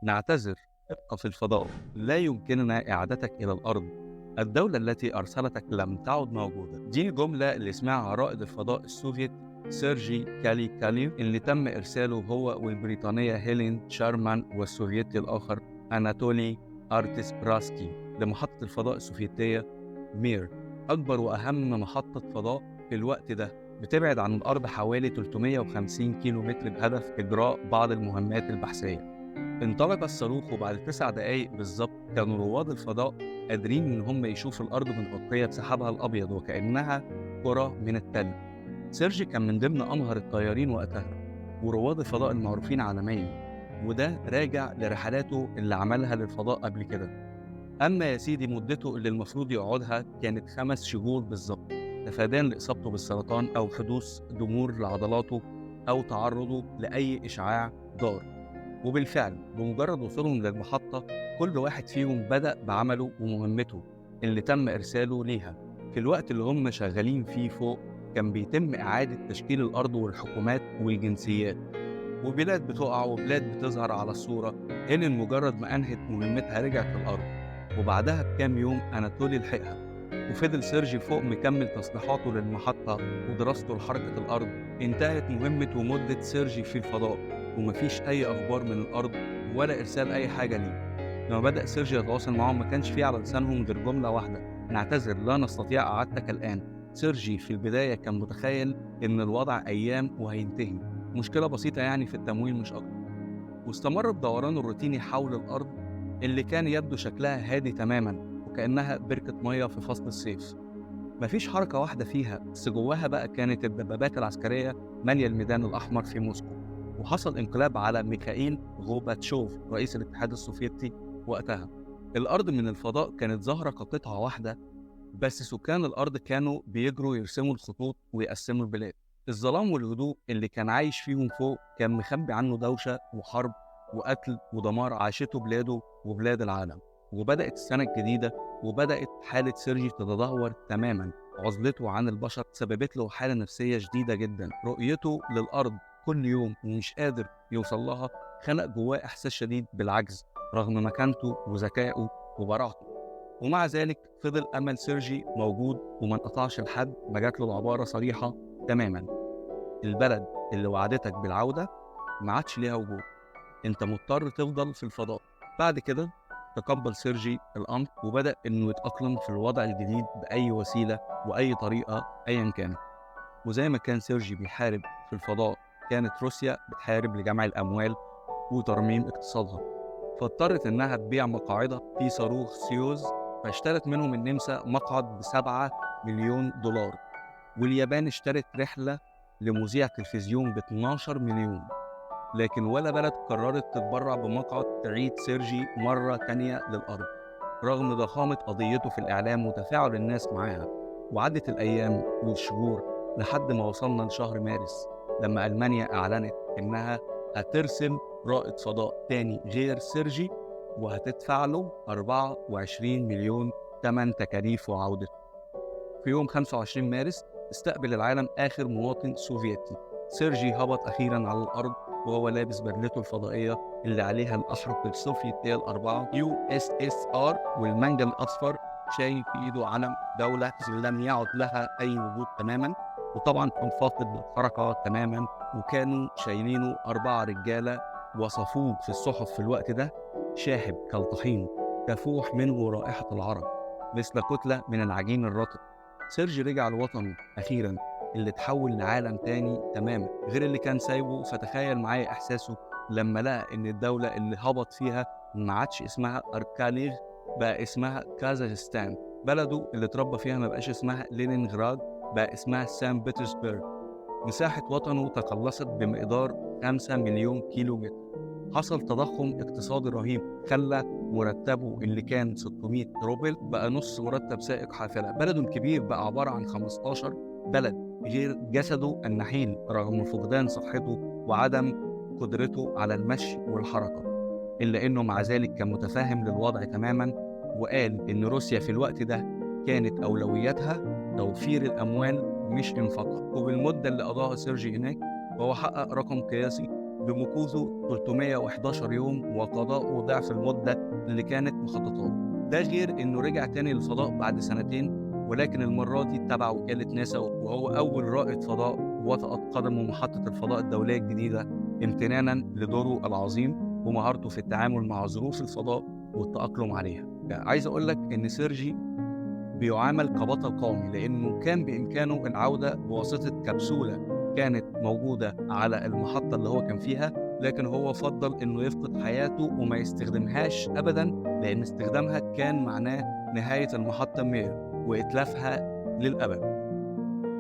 نعتذر، ابقى في الفضاء، لا يمكننا إعادتك إلى الأرض، الدولة التي أرسلتك لم تعد موجودة. دي الجملة اللي سمعها رائد الفضاء السوفيت سيرجي كاليكاليف اللي تم إرساله هو والبريطانية هيلين شارمان والسوفيتي الآخر أناتولي أرتسبراسكي لمحطة الفضاء السوفيتية مير، أكبر وأهم محطة فضاء في الوقت ده، بتبعد عن الأرض حوالي 350 كيلو متر بهدف إجراء بعض المهمات البحثية. انطلق الصاروخ وبعد 9 دقايق بالظبط كانوا رواد الفضاء قادرين إن هم يشوفوا الأرض متغطية بسحابها الأبيض وكأنها كرة من التلج. سيرجي كان من ضمن أمهر الطيارين وقتها ورواد الفضاء المعروفين عالميا، وده راجع لرحلاته اللي عملها للفضاء قبل كده. أما يا سيدي مدته اللي المفروض يقعدها كانت 5 شهور بالظبط، تفاديا لإصابته بالسرطان أو حدوث ضمور لعضلاته أو تعرضه لأي إشعاع ضار. وبالفعل بمجرد وصولهم للمحطة كل واحد فيهم بدأ بعمله ومهمته اللي تم إرساله ليها. في الوقت اللي هم شغالين فيه فوق كان بيتم إعادة تشكيل الأرض والحكومات والجنسيات، وبلاد بتقع وبلاد بتظهر على الصورة. هيلين مجرد ما أنهت مهمتها رجعت الأرض، وبعدها بكام يوم أناتولي لحقها، وفضل سيرجي فوق مكمل تصليحاته للمحطة ودراسته لحركة الأرض. انتهت مهمة ومدة سيرجي في الفضاء ومفيش أي أخبار من الأرض ولا إرسال أي حاجة ليه. لما بدأ سيرجي يتواصل معهم ما كانش فيه على لسانهم غير جملة واحدة: نعتذر، لا نستطيع إعادتك الآن. سيرجي في البداية كان متخيل إن الوضع أيام وهينتهي، مشكلة بسيطة يعني في التمويل مش أكتر. واستمر بدورانه الروتيني حول الأرض اللي كان يبدو شكلها هادي تماما وكأنها بركة مية في فصل الصيف، مفيش حركة واحدة فيها. بس جواها بقى كانت الدبابات العسكرية مالية الميدان الأحمر في موسكو، وحصل انقلاب على ميخائيل غورباتشوف رئيس الاتحاد السوفيتي وقتها. الأرض من الفضاء كانت ظاهرة كقطعة واحدة، بس سكان الأرض كانوا بيجروا يرسموا الخطوط ويقسموا البلاد. الظلام والهدوء اللي كان عايش فيهم فوق كان مخبي عنه دوشة وحرب وقتل ودمار عاشته بلاده وبلاد العالم. وبدأت السنة الجديدة وبدأت حالة سيرجي تتدهور تماما. عزلته عن البشر سببت له حالة نفسية شديدة جدا. رؤيته للأرض كل يوم ومش قادر يوصل لها خلق جواه إحساس شديد بالعجز رغم مكانته وذكائه وبراعته. ومع ذلك فضل أمل سيرجي موجود وما انقطعش لحد ما جات له العبارة صريحة تماما: البلد اللي وعدتك بالعودة ما عادش ليها وجود، انت مضطر تفضل في الفضاء. بعد كده تقبل سيرجي الأمر وبدأ إنه يتأقلم في الوضع الجديد بأي وسيلة وأي طريقة أيا كانت. وزي ما كان سيرجي بيحارب في الفضاء كانت روسيا بتحارب لجمع الأموال وترميم اقتصادها، فاضطرت إنها تبيع مقاعدها في صاروخ سيوز، فاشترت منهم النمسا مقعد ب7 مليون دولار، واليابان اشترت رحلة لمذيع تلفزيون ب12 مليون. لكن ولا بلد قررت تتبرع بمقعد تعيد سيرجي مرة تانية للأرض رغم ضخامة قضيته في الإعلام وتفاعل الناس معاها. وعدت الأيام والشهور لحد ما وصلنا لشهر مارس لما ألمانيا أعلنت إنها هترسل رائد فضاء تاني غير سيرجي وهتدفع له 24 مليون تمن تكاليف وعودته. في يوم 25 مارس استقبل العالم آخر مواطن سوفيتي. سيرجي هبط أخيرا على الأرض وهو لابس بدلته الفضائية اللي عليها الأحرف السوفيتية الأربعة USSR والمنجل الأصفر، شايل في إيده علم دولة لم يعد لها أي وجود تماما، وطبعا كان فاقد الحركة تماما. وكانوا شايلينه 4 رجالة وصفوه في الصحف في الوقت ده شاحب كالطحين تفوح منه رائحة العرق مثل كتلة من العجين الرطب. سيرجي رجع لوطنه أخيرا اللي تحول لعالم تاني تماما غير اللي كان سايبه. فتخيل معايا إحساسه لما لقى إن الدولة اللي هبط فيها ما عادش اسمها أركاليغ، بقى اسمها كازاخستان. بلده اللي اتربى فيها ما بقاش اسمها لينينغراد، بقى اسمها سان بطرسبرغ. مساحة وطنه تقلصت بمقدار 5 مليون كيلو متر. حصل تضخم اقتصادي رهيب خلى مرتبه اللي كان 600 روبل بقى نص مرتب سائق حافلة. بلده الكبير بقى عبارة عن 15 بلد غير جسده النحيل رغم فقدان صحته وعدم قدرته على المشي والحركة، إلا أنه مع ذلك كان متفاهم للوضع تماما، وقال إن روسيا في الوقت ده كانت أولوياتها توفير الأموال مش إنفاقها. وبالمدة اللي قضاها سيرجي هناك فهو حقق رقم قياسي بمكوثه 311 يوم وقضاءه ضعف المدة اللي كانت مخططه له. ده غير إنه رجع تاني للفضاء بعد سنتين، ولكن المرة دي تبع وكالة ناسا، وهو أول رائد فضاء وطأت قدمه محطة الفضاء الدولية الجديدة امتنانا لدوره العظيم ومهارته في التعامل مع ظروف الفضاء والتأقلم عليها. عايز أقول لك إن سيرجي بيعامل كبطل قومي، لأنه كان بإمكانه العودة بواسطة كبسولة كانت موجودة على المحطة اللي هو كان فيها، لكن هو فضل إنه يفقد حياته وما يستخدمهاش أبدا، لأن استخدامها كان معناه نهاية المحطة مير وإتلافها للأبد.